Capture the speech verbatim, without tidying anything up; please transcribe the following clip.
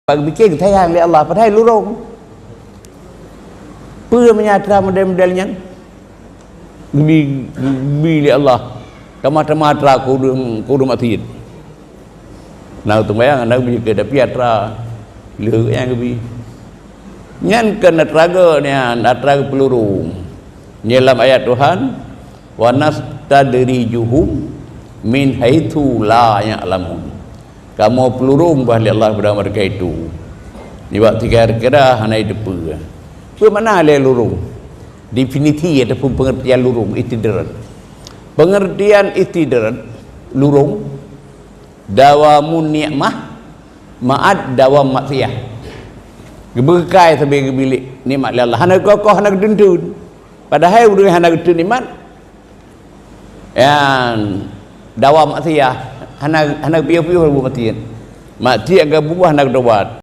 Bak geupike geusayang lé Allah, padahai lurông. Peue meunyo atra model-model nyan? Geubi, geubi lé Allah. Teuma-teuma atra keu ureueng, keu ureueng maksiet. Na teumbayang, na geubi, tapi atra lheueh nyang geubi. Nyan kon atra geuh nyan, atra geuh peulurông. Nyan lam ayat Tuhan, "Wa nastadrijuhum min haitsu la ya'lamun." Kamoe peulurông bah lé Allah kepada mereka itu. Nibak tinggai kira hana jiteupeue. Peue makna lé lurông? Definisi ataupun pengertian lurông, istidraj. Pengertian istidraj, lurông, dawamun nikmah ma'ad dawam maksiyah. Geubeukai sabe geubilék nikmat lé Allah. Hana geukoh, hana geuteun-teun. Padahai ureueng hana geuteun nikmat, nyan dawam maksiyah, hana, hana piôh-piôh buet maksiet. Maksiet geubuet hana geutobat.